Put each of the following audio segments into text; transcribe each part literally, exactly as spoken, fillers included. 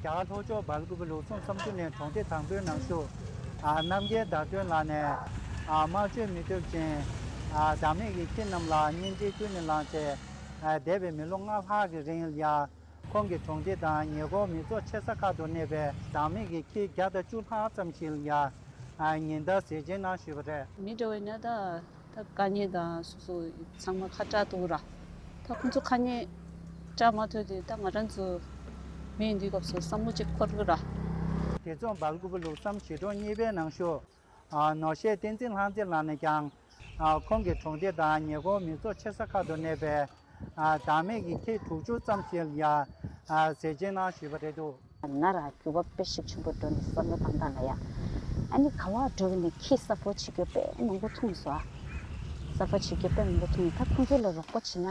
རྒྱ་གར་ལྷོ་ཕྱོགས་སྦེལ་ཀུ་པེ་ལུགས་ཟུང་བསམ་འགྲུབ་གླིང་གྲོང་སྡེ་དང་པོའི་ནང་བཞུགས། ཨ། རྣམ་རྒྱལ་ཟླ་སྒྲོན་ལགས་ནས། ཨ། དམར་མཆོད་མི་ཐུབ་ཅིང་། ཨ། བདག་མེད་ཀྱི་ཁྱི་རྣམས་ལ་སྙིང་རྗེ་ཀུན་ནས་བསླངས་བྱས། ཨ། འདས་པའི་མི་ལོ་ལྔ་ལྷག་གི་རིང་ལ་ཡ། ཁོང་གི་གྲོང་སྡེ་དང་ཉེ་འཁོར་མི་ཚོགས་ཆེ་ས་ཁག་ཏུ་གནས་པའི་བདག་མེད་ཀྱི་ཁྱི་བརྒྱ་དང་བཅུ་ལྷག་ཙམ་ཞིག་ལ་ཡ། ཨ། ཉིན་ལྟར་ཟས་སྦྱིན་གནང་བཞུད་པ་རེད། མི་འདྲ་བའི་ནད་ད། ད་དཀའ་ངལ་དང་སོ་སོ་ཚང་མ་ཁ་བྲལ་འདུག་ར། ད་ཁོང་ཚོ་དཀའ་ངལ་བྲལ་མ་ཐུབ་དུས་ད་ང་རང་ཚོ་མི་ཡིན་དུས་སྐབས་སུ་བསམ་བློ་གཅིག་འཁོར་གི་ར། དེ་མཚུངས་སྦེལ་ཀུ་པེ་ལུགས་བསམ་ཞི་གྲོང་གཉིས་པའི་ནང་བཞུགས། ཨ། ནོར་གཤིས་བསྟན་འཛིན་ལྷ་མཛེས་ལགས་ནས་ཀྱང་། ཨ། ཁོང་གི་གྲོང་སྡེ་དང་ཉེ་འཁོར་མི་ཚོགས་ཆེ་ས་ཁག་ཏུ་གནས་པའི། ཨ། བདག་མེད་ཀྱི་ཁྱི་དྲུག་ཅུ་ཙམ་ཞིག་ལ་ཡ། ཨ། ཟས་སྦྱིན་གནང་བཞུད་པ་རེད་འདུག། ང་རང་འགྱུར་བ་དཔེ་ཞིབ་ཆེན་པོ་འགྲོ་ནས་བསམ་བློ་བཏང་སྟངས་ལ་ཡ། ཨ་ནི་ག་བ་འགྲོ་གི་ནས་ཁྱི་གསར་པ་བྱེད་རྒྱུ་དཔེ་མང་པོ་འཐུང་སོང་ཨ། གསར་པ་བྱེད་རྒྱུ་དཔེ་མང་པོ་འཐུང་ནས་ད་ཁོང་ཚོ་ལ་རོགས་པ་བྱེད་ན་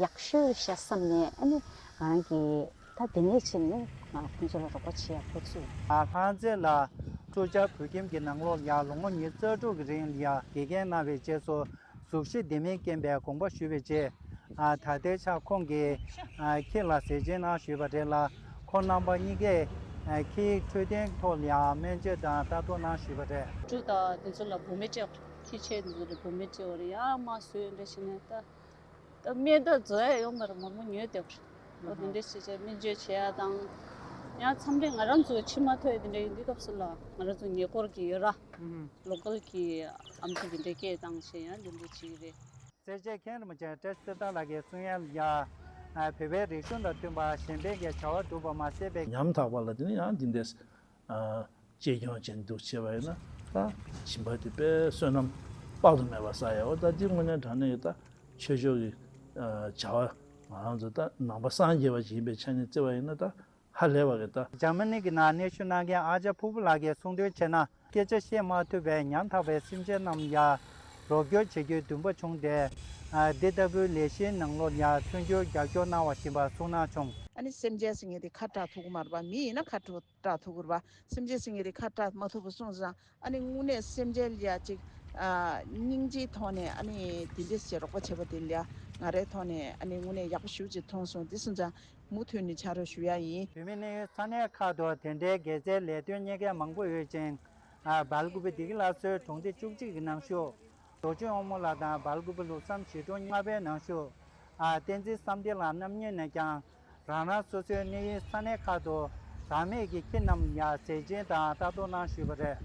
ཡག་ཤོས་རེད་ཤག་བསམ་ནས། ཨ་ནི་ང་རང་གིས་ད་དེ་ནས་བྱས་ནས་ང་ཁོང་ཚོ་ལ་རོགས་པ་བྱེད་ཡག་འགོ་ཚུགས། ཨ། ལྷ་མཛེས་ལགས་ཕྲུ་གུ་བོད་ཁྱིམ་གྱི་ནང་ལོགས་ལ་ཡ་ལོ་ངོ་ཉི་ཤུ་རྩ་དྲུག་གི་རིང་ལ་ཡ་དགེ་རྒན་གནང་བའི་རྗེས་སུ། གཟུགས་གཞི་ལྡན་མིན་རྐྱེན་པས་དགོངས་པ་ཞུས་པའི་རྗེས། ཨ། ད་ལྟའི་ཆར་ཁོང་གིས། ཨ། ཁྱི་ལ་ཟས་སྦྱིན་གནང་བཞུད་པ་རེད་ལ། ཁོང་རྣམ་པ་གཉིས་ཀས། ཨ། ཁྱིའི་འཕྲོད་བསྟེན་ཐོག་ལ་ཡང་སྨན་བཅོས་དང་ལྟ་རྟོག་གནང་བཞུད་པ་རེད། ཕྲུ་གུ་དང་དེ་ཚོ་ལ་བུད་མེད་སྤྲད། ཁྱི་ཆེ་དེ་ཚོ་ལ་བུད་མེད་སྤྲད་པ་རེད། ཡང་མ་བཟོས་འདྲ་བྱས་ནས་ད། ད་སྨན་ད་བཟོ་ཡ་ཡོད་མ་རེད། མང་པོ་ཉོས་བསྡད་པ་རེད། འོ་དེ་འདྲ་བྱས་བྱས་སྨན་བཅོས་བྱེད་ཡ་དང་། ཡང་མཚམས་རེ་ང་རང་ཚོ་ཕྱི་མ་ཐོན་དེ་འདྲ་ཡིན་དུས་སྐབས་སུ་ལ་ང་རང་ཚོ་ཉེ་འཁོར་གྱི་ཡོད་ར། ལོ་ཀལ་གྱི་ཨམ་ཆི་དེ་འདྲ་སྐད་བཏང་བྱས་ཡང་དེ་འདྲ་བྱེད་ཀྱི་རེད། སེར་བྱེས་མཁན་རིན་པོ་ཆེ་བཀྲ་ཤིས་གསེར་རྟ་ལགས་ཀྱིས་གསུང་ཡ་ལ་ཡ། ཨ། བོད་པའི་རིག་གཞུང་དང་མཐུན་པ་གཞན་ཕན་གྱི་བྱ་བ་སྒྲུབ་པ་མ་ཟད་པའི། ཉམ་ཐག་པ་ལ་དེ་ནི་ཡང་འདི་འདྲས། ཨ། གཅེས་སྐྱོང་བྱས་འདུག་བྱས་པ་ཡིན་ན་ད་སྦྱིན་པ་དེ་དཔེ་བསོད་ནམས་དཔག་ཏུ་མེད་པ་བསགས་ཡ། འོ་ད་འདི་དངོས་གནས་དྲང་གནས་ཀྱི་ད་ཆོས་ཕྱོགས་ཀྱི། ཨ། བྱ་བ་ང་རང་ཚོ་ད་ནང་པ་སངས་རྒྱས་པ་ཞིག་ཡིན་པའི་ཆ་ནས་བརྩི་བ་ཡིན་ན་ད་ཧ་ལས་པ་རེད་ད། འཇར་མ་ནི་གི་ནང་གནས་བཞུགས་གནང་མཁན་ཨ་ཅག་ཕུར་བུ་ལགས་ཀྱིས་གསུང་དོན་བྱས་ན། སྐད་ཆ་བཤད་མ་ཐུབ་པའི་ཉམ་ཐག་པའི་སེམས་ཅན་རྣམས་ལ་ཡ་རོགས་སྐྱོར་བྱེད་རྒྱུའི་འདུན་པ་བྱུང་སྟེ། ཨ། འདི་ལྟ་བུའི་ལས་གཞིའི་ནང་ལོགས་ལ་ཡ་མཐུན་འགྱུར་རྒྱབ་སྐྱོར་གནང་བ་ཡིན་པ་གསུངས་གནང་བྱུང་། ཨ་ནི་སེམས་ཅན་ཟེར་མཁན་དེ་ཁ་གྲག་ཐུབ་ཀྱི་མ་རེད་པ། མི་ཡིན་ན་ཁ་གྲག་ཐུབ་ཀྱི་རེད་པ། སེམས་ཅན་ཟེར་མཁན་དེ་ཁ་གྲག་མ་ཐུབ་པ་སོང་ཙང་། ཨ་ནི་དངོས་གནས་སེམས་ཅན་ལ་ཡ་ཅིག་ཨ། སྙིང་རྗེའི་ཐོག་ནས་ཨ་ནི་དེ་འདྲས་བྱས་རོགས་པ་བྱས་པ་དེ་ལ་ཡ་ང་རའི་ཐོག་ནས་ཨ་ནི་དངོས་གནས་ཡག་པོ་ཞེ་པོ་ཅིག་མཐོང་སོང་། དེ་སོང་ཙང་མུ་མཐུད་ནས་ཕྱག་རོགས་ཞུ་ཡ་ཡིན། བོད་མི་ནི་ས་གནས་ཁག་ཏུ་དེ་འདྲའི་དགེ་རྩའི་ལས་དོན་གཉེར་མཁན་མང་པོ་ཡོད་ཅིང་། ཨ། སྦེལ་ཀུ་པེ་བདེ་སྐྱིད་ལགས་གཙོས་གྲོང་སྡེ་བཅུ་གཅིག་གི་ནང་བཞུགས། རྡོ་ཆུ་དབང་མོ་ལགས་དང་སྦེལ་ཀུ་པེ་ལུགས་བསམ་ཞི་གྲོང་ལྔ་པའི་ནང་བཞུགས། ཨ། བསྟན་འཛིན་བསམ་གཏན་ལགས་རྣམ་གཉིས་ནས་ཀྱང་རང་རང་སོ་སོའི་གནས་ཡུལ་ས་གནས་ཁག་ཏུ་བདག་མེད་ཀྱི་ཁྱི་རྣམས་ལ་ཡ་ཟས་སྦྱིན་དང་ལྟ་རྟོག་གནང་བཞུགས་པ་རེད།